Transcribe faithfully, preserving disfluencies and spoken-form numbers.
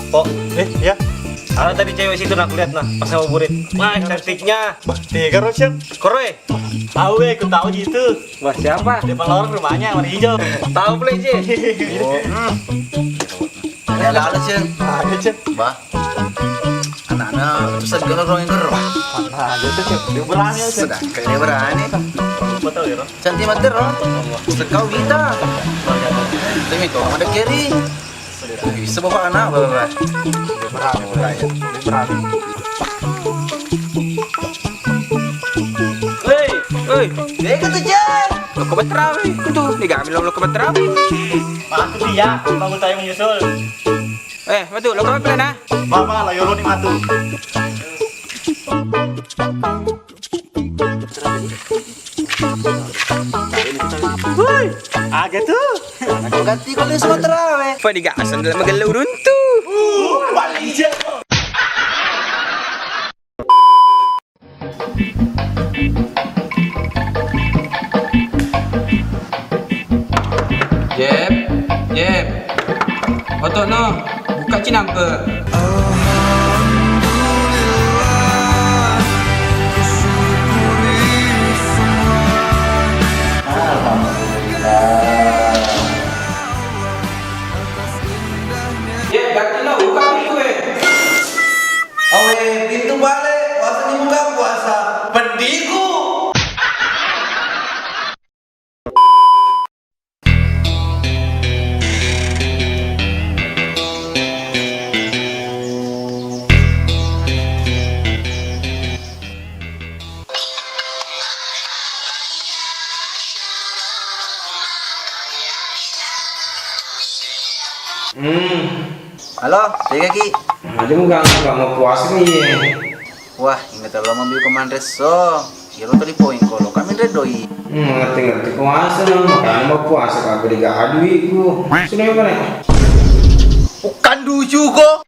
Oh, eh, ya. Ada tadi cewek situ, nah, aku lihat, nah, pas ngabuburit. Wah, cantiknya. Bah, tega ro, Cen. Koroe. Tahu, eh, aku tahu gitu. Wah, siapa? Dia pelor rumahnya warna hijau. Tahu, Ple, Cen. Oh. Ada, ada, Cen. Ada, Cen. Bah. Anak-anak, terus segala orang yang gerah. Mana ada tuh, Cen. Dia berani, Cen. Sedangkan dia berani. Lupa tahu ya, Ro. Cantik mati, Ro. Sekau kita. Tapi itu ada kiri. Bisa bawa anak, bawa. Hei, hei. Dia kata, Cen. Lo kau berterawih. Itu, nih, gak bilang lo kau berterawih. Maaf tuh, ya, bangun saya menyusul. Eh, matu, lo kau berterawih, nah? Mama, lah, yolo ni matu. Woi, aga tu? Ganti ko le Sumatera we. Fa diga asal dalam magella uruntu. Uh, balik je. Jeb, Jeb. Oto'no, buka cinampe. Alhamdulillah. Jeb, gatino, buka pintu, eh. Awe, pintu bale, puasa dibuka, puasa. Pediku. Hmm. Halo, tega ki? Aja mu ganggu, ganggu puasa nih, ye. Wah, inget lo mau biu kemanre so. Iro tadi poin kolo, kami redoi. Hmm, ngerti-ngerti puasa no, makanya mau puasa kagak digaha duitku. Sudah apa nih? Bukan ducu ko.